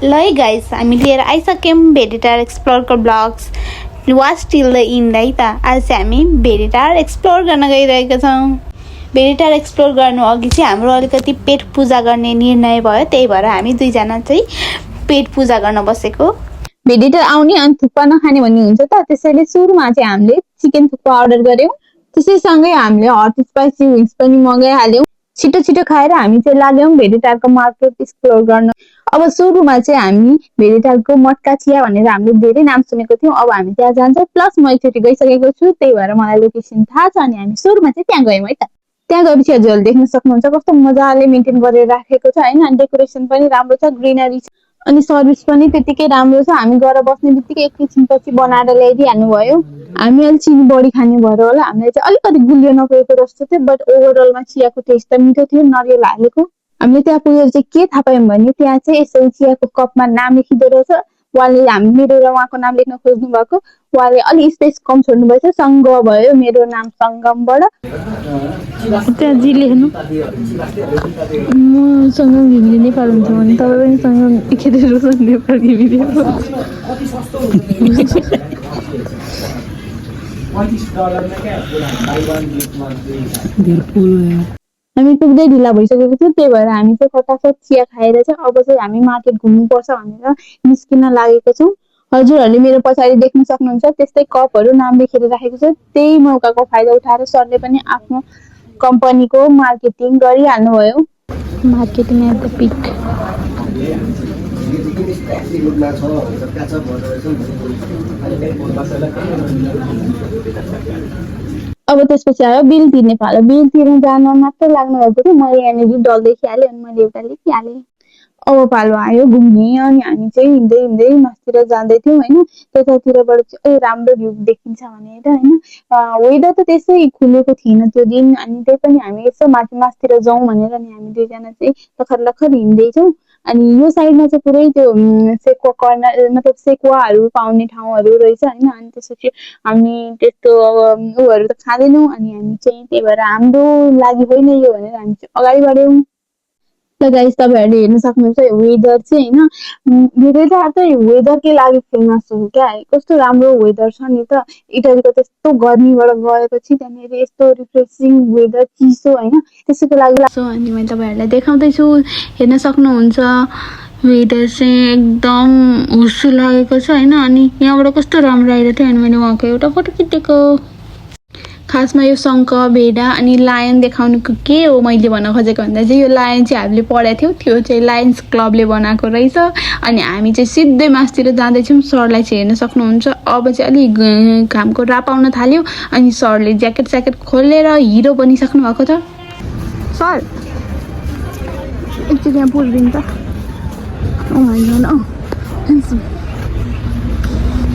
ल है गाइस, हामी लिएर आइसक्यौँ भेरिटार एक्सप्लोरको vlogs watch till the end है त। आज चाहिँ हामी भेरिटार एक्सप्लोर गर्न गइरहेका छौँ। भेरिटार एक्सप्लोर गर्नु अघि चाहिँ हाम्रो अलिकति पेट पूजा गर्ने निर्णय भयो, त्यही भएर हामी दुईजना चाहिँ पेट पूजा गर्न बसेको। भेरिटार आउने अनि थुक्पा नखाने भन्ने हुन्छ त, त्यसैले सुरुमा चाहिँ हामीले चिकन थुक्पा अर्डर गर्यौँ। त्यसैसँगै हामीले हट स्पाइसी विङ्स पनि मगाइहाल्यौँ। छिटो छिटो खाएर हामी चाहिँ लाग्यौँ भेरिटारको मार्केट एक्सप्लोर गर्न। अब सुरुमा चाहिँ हामी भेरिटारको मटका चिया भनेर हामीले धेरै नाम सुनेको थियौँ। अब हामी त्यहाँ जान्छौँ, प्लस म एकचोटि गइसकेको छु, त्यही भएर मलाई लोकेसन थाहा छ अनि हामी सुरुमा चाहिँ त्यहाँ गयौँ है त। त्यहाँ गएपछि हजुरहरूले देख्न सक्नुहुन्छ कस्तो मजाले मेन्टेन गरेर राखेको छ होइन। अनि डेकोरेसन पनि राम्रो छ, ग्रिनरी छ, अनि सर्भिस पनि त्यतिकै राम्रो छ। हामी गएर बस्ने बित्तिकै एकैछिनपछि बनाएर ल्याइदिइहाल्नु भयो। हामी अलिक चिनी बढी खाने भएर होला हामीलाई चाहिँ अलिकति गुलियो नपरेको जस्तो थियो, बट ओभरअलमा चियाको टेस्ट त मिठो थियो, नरिवल हालेको। हामीले त्यहाँ पुगेर चाहिँ के थाहा पायौँ भने त्यहाँ चाहिँ यसरी चियाको कपमा नाम लेखिँदो रहेछ। उहाँले मेरो र उहाँको नाम लेख्न खोज्नु भएको, उहाँले अलिक स्पेस कम छोड्नु भएछ, सङ्ग भयो, मेरो नाम सङ्गमबाट। त्यहाँ जी लेख्नु, मसँग घिमिरे नेपाल हुन्छ भने तपाईँ पनि सँग खेलेर नेपाल घिमिरे। हामी पुग्दै ढिला भइसकेको थियो, त्यही भएर हामी चाहिँ फटाफट चिया खाएर चाहिँ अब चाहिँ हामी मार्केट घुम्नुपर्छ भनेर निस्किन लागेको छौँ। हजुरहरूले मेरो पछाडि देख्न सक्नुहुन्छ त्यस्तै कपहरू नाम लेखेर राखेको छ। त्यही मौकाको फाइदा उठाएर सरले पनि आफ्नो कम्पनीको मार्केटिङ गरिहाल्नु भयो। Marketing at the peak. अब त्यसपछि आयो बिल तिर्ने पालो। बिल तिर्न जान मात्र लाग्नु भएको थियो, मैले यहाँनिर डल देखिहालेँ अनि मैले एउटा लेखिहालेँ। अब पालो आयो घुम्ने, अनि हामी चाहिँ हिँड्दै हिँड्दै मासतिर जाँदै थियौँ होइन। त्यतातिरबाट चाहिँ राम्रो भ्यू देखिन्छ भनेर होइन। वेदर त त्यसै खुलेको थिएन त्यो दिन, अनि त्यही पनि हामी यसो मासतिर जाउँ भनेर अनि हामी दुईजना चाहिँ लखर लखर हिँड्दैछौँ। अनि यो साइडमा चाहिँ पुरै त्यो सेकुवा कर्नर मतलब सेकुवाहरू पाउने ठाउँहरू रहेछ होइन। अनि त्यसपछि हामी त्यस्तो अब ऊहरू त खाँदैनौँ, अनि हामी चाहिँ त्यही भएर हाम्रो लागि होइन यो भनेर हामी चाहिँ अगाडि बढ्यौँ। ल गाइस, तपाईँहरूले हेर्न सक्नुहुन्छ वेदर चाहिँ होइन, भेरिटार चाहिँ वेदरकै लागि फेमस हो क्या। कस्तो राम्रो वेदर छ नि त। इटालीको त्यस्तो गर्मीबाट गएपछि त्यहाँनिर यस्तो रिफ्रेसिङ वेदर, चिसो होइन, त्यसैको लागि। सो अनि मैले तपाईँहरूलाई देखाउँदैछु, हेर्न सक्नुहुन्छ वेदर चाहिँ एकदम हुस्सु लागेको छ होइन। अनि यहाँबाट कस्तो राम्रो आइरहेको थियो, अनि मैले उहाँको एउटा फोटो खिचेको। खासमा यो शङ्ख, भेडा अनि लायन देखाउनुको के हो मैले भन्न खोजेको भन्दा चाहिँ यो लायन चाहिँ हामीले पढाएको थियौँ, त्यो चाहिँ लायन्स क्लबले बनाएको रहेछ। अनि हामी चाहिँ सिधै मासतिर जाँदैछौँ। सरलाई चाहिँ हेर्न सक्नुहुन्छ अब चाहिँ अलिक घामको राप आउन थाल्यो, अनि सरले ज्याकेट खोलेर हिरो बनिसक्नु भएको छ। सर एकचोटि यहाँ पुरिदिनु त।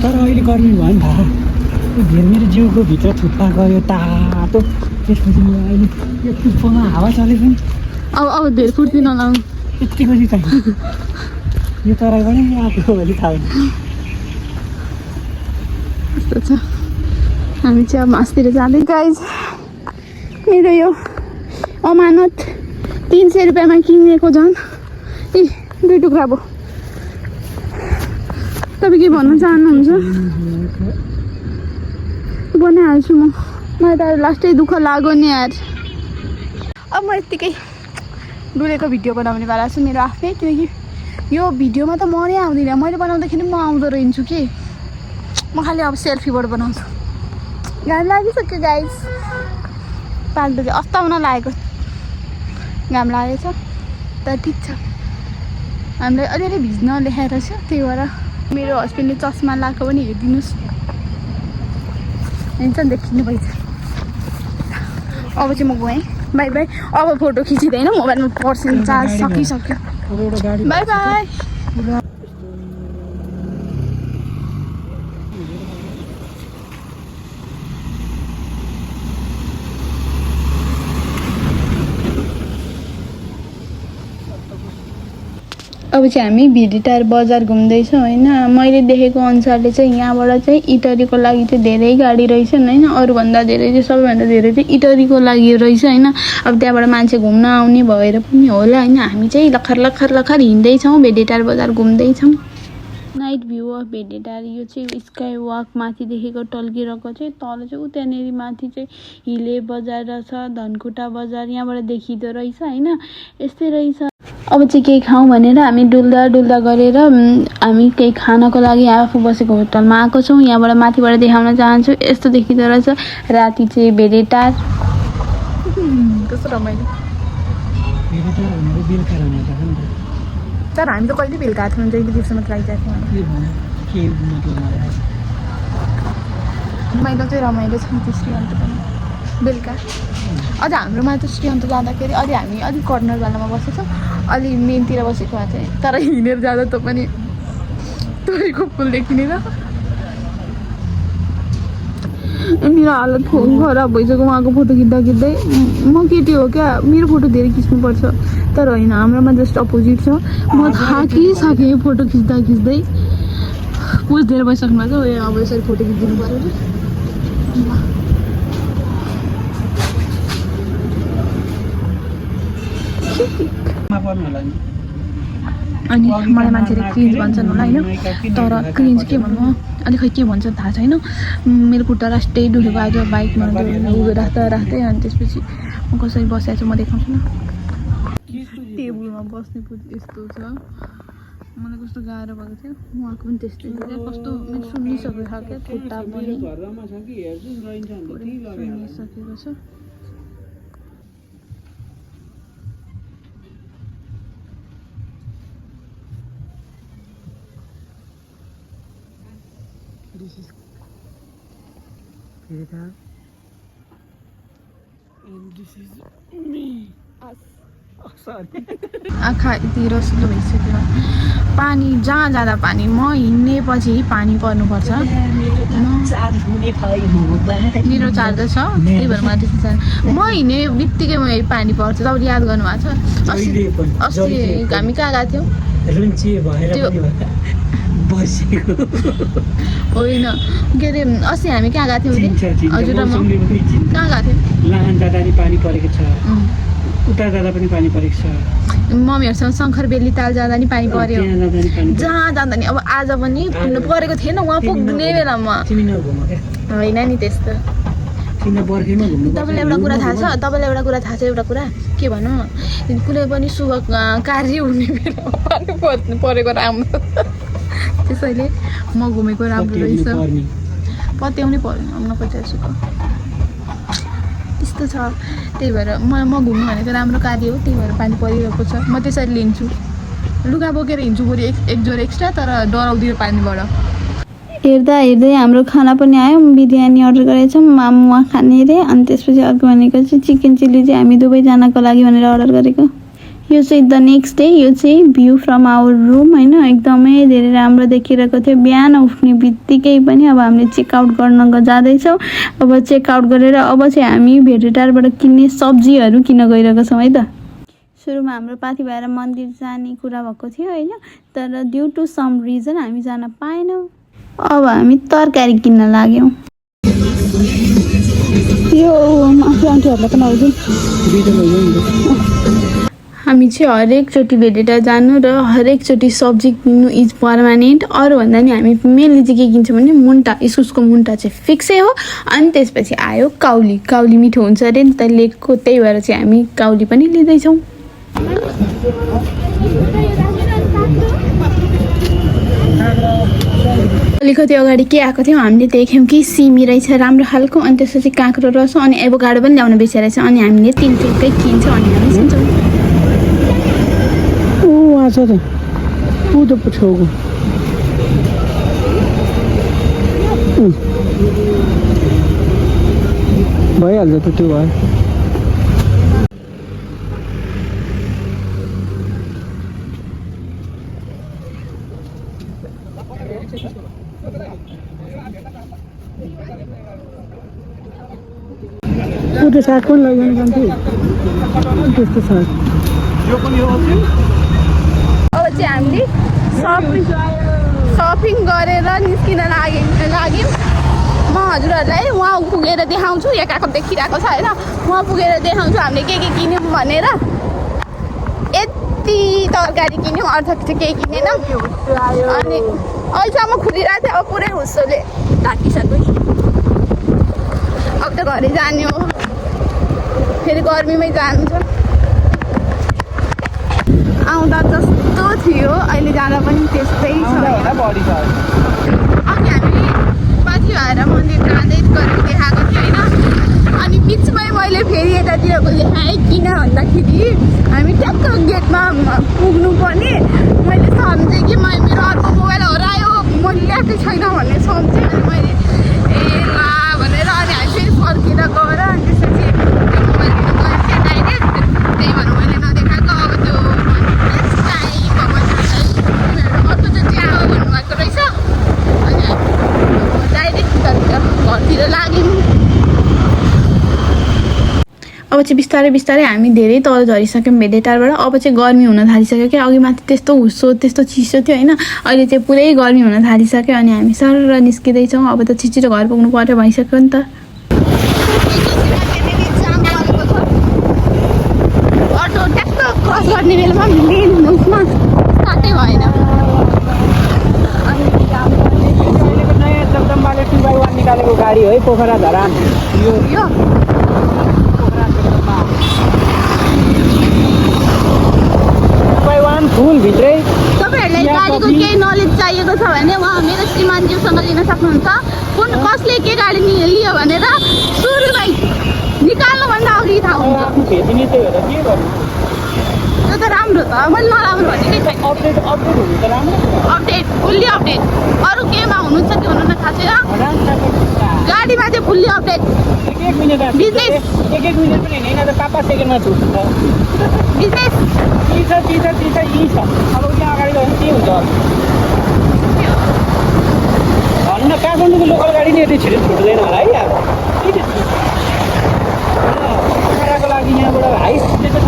तर अहिले गर्मी भयो नि त, धेरै मेरो जिउको भित्र थुक्पा गयो तातो। त्यसपछि म अहिले यो टुप्पोमा हावा चले पनि अब धेरै फुर्ती नलाउनु, यतिको चाहिँ चाहियो। यो तराईबाटै आएको भने थाहा हुन्छ यस्तो छ। हामी चाहिँ अब मासतिर जाँदै गाइज। मेरो यो अमानत 300 रुपियाँमा किनेको झन् 2 टुक्रा भयो। तपाईँ के भन्न चाहनुहुन्छ? बनाइहाल्छु म, मलाई त लास्टै दुःख लाग्यो नि यार। अब म यत्तिकै डुलेको भिडियो बनाउने वाला छु मेरो आफ्नै, किनकि यो भिडियोमा त म नै आउँदिनँ, मैले बनाउँदाखेरि म आउँदो रहन्छु कि। म खालि अब सेल्फीबाट बनाउँछु। घाम लागिसक्यो गाइस, 5 बजे अस्ताउन लागेको, घाम लागेछ तर ठिक छ। हामीलाई अलिअलि भिज्न लेखाएर छ, त्यही भएर मेरो हस्बेन्डले चस्मा लगाएको पनि हेरिदिनुहोस्, हुन्छ नि देखिनु भएछ। अब चाहिँ म गएँ, बाई बाई। अब फोटो खिचिँदैन, मोबाइलमा पर्सेन्ट चार्ज सकिसक्यो। By by. अब चाहिँ हामी भिडिटार बजार घुम्दैछौँ होइन। मैले देखेको अनुसारले चाहिँ यहाँबाट चाहिँ इटरीको लागि चाहिँ धेरै गाडी रहेछन् होइन। अरूभन्दा धेरै चाहिँ सबैभन्दा धेरै चाहिँ इटरीको लागि रहेछ होइन। अब त्यहाँबाट मान्छे घुम्न आउने भएर पनि होला होइन। हामी चाहिँ लखर हिँड्दैछौँ, भिडिटार बजार घुम्दैछौँ। नाइट भ्यू अफ भिडिटार, यो चाहिँ स्काई वक माथि देखेको टल्किरहेको चाहिँ तल चाहिँ उ त्यहाँनिर माथि चाहिँ हिले बजार छ, धनकुटा बजार यहाँबाट देखिँदो रहेछ होइन। यस्तै रहेछ। अब चाहिँ केही खाउँ भनेर हामी डुल्दा गरेर हामी केही खानको लागि आफू बसेको होटलमा आएको छौँ। यहाँबाट माथिबाट देखाउन चाहन्छु, यस्तो देखिँदो रहेछ राति चाहिँ भिडिटार। कस्तो रमाइलो। तर हामी त कहिले बेलुका आएको थियौँ, जहिले दिउँसो मात्र आइरहेको थियौँ। रमाइलो चाहिँ रमाइलो छ त्यो श्रीअन्त पनि बेलुका। अझ हाम्रोमा त श्रीअन्त जाँदाखेरि अलि हामी अलिक कर्नरवालामा बसेको छौँ, अलि मेनतिर बसेको भए चाहिँ। तर हिँडेर जाँदा त पनि तोरीको फुल देखिने र मेरो हालत खराब भइसक्यो उहाँको फोटो खिच्दै। म केटी हो क्या, मेरो फोटो धेरै खिच्नुपर्छ, तर होइन हाम्रोमा जस्ट अपोजिट छ। म थाकिसकेँ फोटो खिच्दै। पोज धेरै भइसक्नु भएको छ, अब यसरी फोटो खिचिदिनु पऱ्यो नि। अनि मलाई मान्छेले क्रिन्ज भन्छन् होला होइन, तर क्रिन्ज के भन्नु अलिक खै के भन्छ थाहा छैन। मेरो खुट्टा राष्ट्रै डुलेको आज बाइकमा राख्दै अनि त्यसपछि म कसरी बसेको छु म देखाउँछु न। टेबलमा बस्ने यस्तो छ, मलाई कस्तो गाह्रो भएको थियो, उहाँको पनि त्यस्तै थियो। कस्तो मैले सुनिसकेको छ क्या, खुट्टा पनि सुनिसकेको छ। This is भिडिटार and this is me. आँखा यति रसिलो भइसक्यो। पानी जहाँ जाँदा पानी, म हिँड्नेपछि पानी पर्नुपर्छ। मेरो चार्जर छ त्यही भएर मलाई त्यस्तो छ। म हिँड्ने बित्तिकै म पानी पर्छ। तपाईँले याद गर्नुभएको छ अस्ति हामी कहाँ गएको थियौँ? होइन के अरे अस्ति हामी कहाँ गएको थियौँ अरे? हजुर र म कहाँ गएको थियौँ? लाहान जाँदा नि पानी परेको छ, उता जाँदा पनि पानी परेको छ, मम्मीहरूसँग शङ्कर बेली ताल जाँदा नि पानी पर्यो, जहाँ जाँदा नि। अब आज पनि परेको थिएन वहाँ पुग्ने बेलामा। होइन नि त्यस्तो। तपाईँलाई एउटा कुरा थाहा छ, एउटा कुरा के भनौँ, कुनै पनि शुभ कार्य हुने बेलामा पानी परेको राम्रो। त्यसैले म घुमेको राम्रो रहेछ। पत्याउनै पर्यो नपत्याएको त्यस्तो छ। त्यही भएर म घुम्नु भनेको राम्रो कार्य हो, त्यही भएर पानी परिरहेको छ। म त्यसरी लिन्छु, लुगा बोकेर हिँड्छु बरु एक जोर एक्स्ट्रा, तर डराउँदिनँ पानीबाट। हेर्दै हाम्रो खाना पनि आयो। बिरयानी अर्डर गरेको छौँ, मामुवा खाने अरे। अनि त्यसपछि अर्को भनेको चाहिँ चिकन चिल्ली चाहिँ हामी दुवैजनाको लागि भनेर अर्डर गरेको। यो चाहिँ द नेक्स्ट डे, यो चाहिँ भ्यू फ्रम आवर रुम होइन। एकदमै धेरै राम्रो देखिरहेको थियो। बिहान उठ्ने बित्तिकै पनि अब हामीले चेकआउट गर्न जाँदैछौँ। अब चेकआउट गरेर अब चाहिँ हामी भिडिटारबाट किन्ने सब्जीहरू किन्न गइरहेको छौँ है त। सुरुमा हाम्रो पाथी भएर मन्दिर जाने कुरा भएको थियो होइन, तर ड्यु टु सम रिजन हामी जान पाएनौँ। अब हामी तरकारी किन्न लाग्यौँ। यो माथि आन्टीहरूलाई पनि आउँछ। हामी चाहिँ हरेकचोटि भिडिटार जानु र हरेकचोटि सब्जी किन्नु इज पर्मानेन्ट। अरूभन्दा नि हामी मेनली चाहिँ के किन्छौँ भने मुन्टा, इस्कुसको मुन्टा चाहिँ फिक्सै हो। अनि त्यसपछि आयो काउली मिठो हुन्छ अरे नि त लेकको, त्यही भएर चाहिँ हामी काउली पनि लिँदैछौँ। अलिकति अगाडि के आएको थियौँ हामीले देख्यौँ कि सिमी रहेछ राम्रो खालको, अनि त्यसपछि काँक्रो रहेछ, अनि एभोकाडो पनि ल्याउन बिर्सेरहेछ। अनि हामीले 3 टुक्कै किन्छौँ अनि हामी सुन्छौँ। छ त ऊ त छेउको भइहाल्छ त त्यो भयो। त्यो साग पनि लैजानु जान्थ्यो त्यस्तो साग। चाहिँ हामीले सपिङ गरेर निस्किन लाग्यौँ म हजुरहरूलाई उहाँ पुगेर देखाउँछु यहाँको देखिरहेको छ होइन उहाँ पुगेर देखाउँछु हामीले के किन्यौँ भनेर यति तरकारी किन्यौँ अरू त केही किनेन अनि अहिलेसम्म खुलिरहेको थियो अब पुरै हुस्सोले ढाकिसक्यो अब त घरै जाने हो फेरि गर्मीमै जानु छ आउँदा जस्तो थियो अहिले जाँदा पनि त्यस्तै छ अघि हामी पछि भएर मन्दिर जाँदै गरेको देखाएको थियो होइन अनि बिचमै मैले फेरि यतातिरको देखाएँ किन भन्दाखेरि हामी ट्याक्क गेटमा पुग्नु पर्ने मैले सम्झेँ कि मेरो अर्को मोबाइल हरायो मैले ल्याएकै छैन भन्ने सम्झेँ अनि मैले ए ला भनेर अनि हामी फेरि फर्केर गएर अनि त्यसपछि त्यो मोबाइल लिनु गएको थिएँ डाइरेक्ट त्यही भएर मैले नदेखाएको अब त्यो अर्को त त्यहाँ हो भन्नुभएको रहेछ अनि डाइरेक्ट घरतिर लाग्यौँ अब चाहिँ बिस्तारै बिस्तारै हामी धेरै तल झरिसक्यौँ भेडेटारबाट अब चाहिँ गर्मी हुन थालिसक्यो क्या अघि माथि त्यस्तो हुस्सो त्यस्तो चिसो थियो होइन अहिले चाहिँ पुरै गर्मी हुन थालिसक्यो अनि हामी सर निस्किँदैछौँ अब त छिटो घर पुग्नु पर्यो भइसक्यो नि त अटो ट्याक्क क्रस गर्ने बेलामा लेन उसमा स्टार्टै भएन जगदम्बाले 2x1 निकालेको गाडी है पोखरा धरान यो फुल भित्रै तपाईँहरूलाई गाडीको केही नलेज चाहिएको छ भने उहाँ मेरो श्रीमानज्यूसँग लिन सक्नुहुन्छ कसले के गाडी लियो भनेर सुरुमै निकाल्नुभन्दा अघि थाहा हुन्छ त्यो त राम्रो त मैले नराम्रो भनेकै छैन अपडेट फुल्ली अपडेट अरू केमा हुनुहुन्छ कि हुनु थाहा छैन गाडीमा चाहिँ फुल्ली अपडेट बिजनेस बिजनेस भन्न काठमाडौँको लोकल गाडी नि यति छिटो छुट्दैन होला है यार पोखराको लागि यहाँबाट हाई स्पिड छ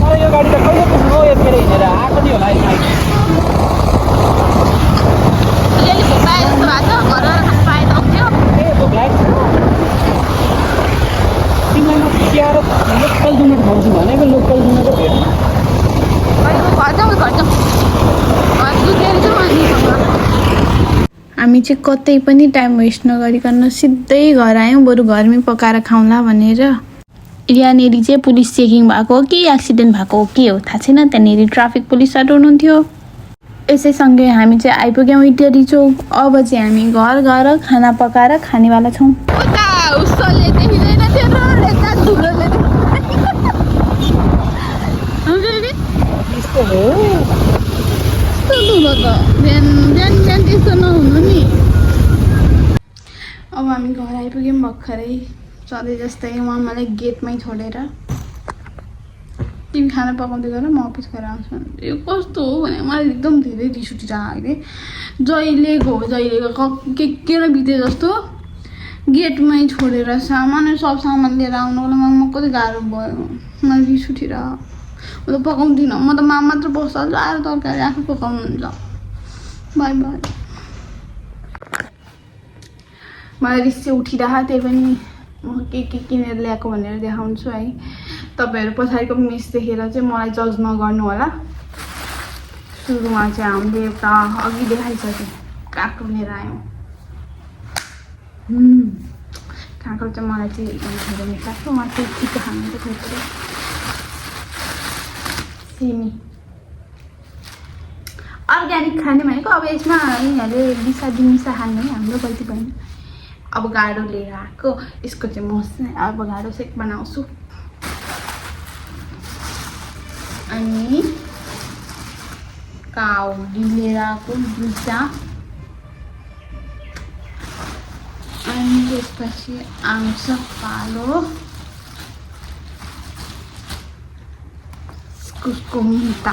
तर यो गाडी त कहिले पुग्नु हो यतिखेर हिँडेर आएको नि होला तिमीलाई म तिहार लोकल जुन खाउँछु भनेको लोकल जुनको भेट हामी चाहिँ कतै पनि टाइम वेस्ट नगरिकन सिधै घर आयौँ बरु घरमै पकाएर खाउँला भनेर यहाँनिर चाहिँ पुलिस चेकिङ भएको हो कि एक्सिडेन्ट भएको हो के हो थाहा छैन त्यहाँनिर ट्राफिक पुलिस सर हुनुहुन्थ्यो यसैसँगै हामी चाहिँ आइपुग्यौँ इटरी चौक अब चाहिँ हामी घर गएर खाना पकाएर खानेवाला छौँ त्यस्तो नहुनु नि अब हामी घर आइपुग्यौँ भर्खरै सधैँ जस्तै उहाँ मलाई गेटमै छोडेर तिमी खाना पकाउँदै गर म अफिस गएर आउँछु यो कस्तो हो भने मलाई एकदम धेरै रिस उठिरहेको जहिलेको हो जहिलेको के र बिते जस्तो गेटमै छोडेर सामान सब सामान लिएर आउनुको लागि म कति गाह्रो भयो मलाई रिस उठिरह म त पकाउँदिनँ म त मामा मात्र बस्छ आएर तरकारी आफै पकाउनुहुन्छ बाई बाई मलाई रिस चाहिँ उठिरह त्यही पनि म के किनेर ल्याएको भनेर देखाउँछु है तपाईँहरू पछाडिको मिस देखेर चाहिँ मलाई जज नगर्नु होला सुरुमा चाहिँ हामीले एउटा अघि देखाइसक्यो काँक्रो लिएर आयौँ काँक्रो चाहिँ मलाई चाहिँ एकदम धेरै मन लाग्छ मलाई चाहिँ छिटो खानु चाहिँ धेरै अर्ग्यानिक खाने भनेको अब यसमा यिनीहरूले दिसा खाने हाम्रो गल्ती भएन अब गाडो लिएर आएको यसको चाहिँ म अब गाडो सेक बनाउँछु अनि काउडी लिएर आएको दुईटा अनि त्यसपछि आउँछ पालो इस्कुसको मुन्टा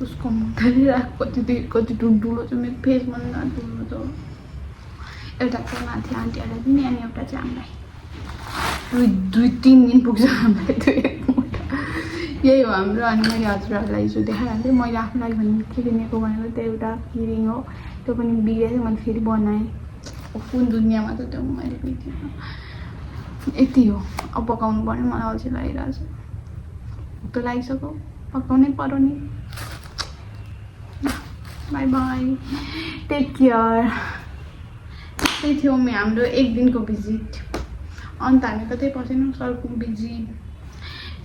उसको मुन्टा लिएर कति ठुल्ठुलो छ मेरो फेसमा ठुलो छ एउटा चाहिँ माथि आन्टीहरूलाई दिने अनि एउटा चाहिँ हामीलाई दुई 3 दिन पुग्छ हामीलाई त्यो एक मुठा यही हो हाम्रो। अनि मैले हजुरहरूलाई हिजो देखाइहालेँ थिएँ मैले आफ्नो लागि भने के किनेको भनेको त्यो एउटा किरिङ हो त्यो पनि बिग्रेको थियो मैले फेरि बनाएँ कुन दुनियाँमा त त्यो मैले बिग्रेको यति हो। अब पकाउनु पर्ने मलाई अल्छी लागिरहेको छ भोक त लागिसक्यो पकाउनै पर्यो नि। Bye bye take care. त्यही थियो हाम्रो एक दिनको भिजिट। अन्त हामी कतै पसेनौँ सरको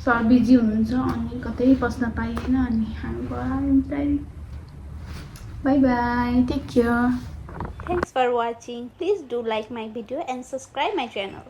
सर बिजी हुनुहुन्छ अनि कतै पस्न पाइएन अनि हामी गयौँ। Bye bye take care. Thanks for watching. Please do like my video and subscribe my channel.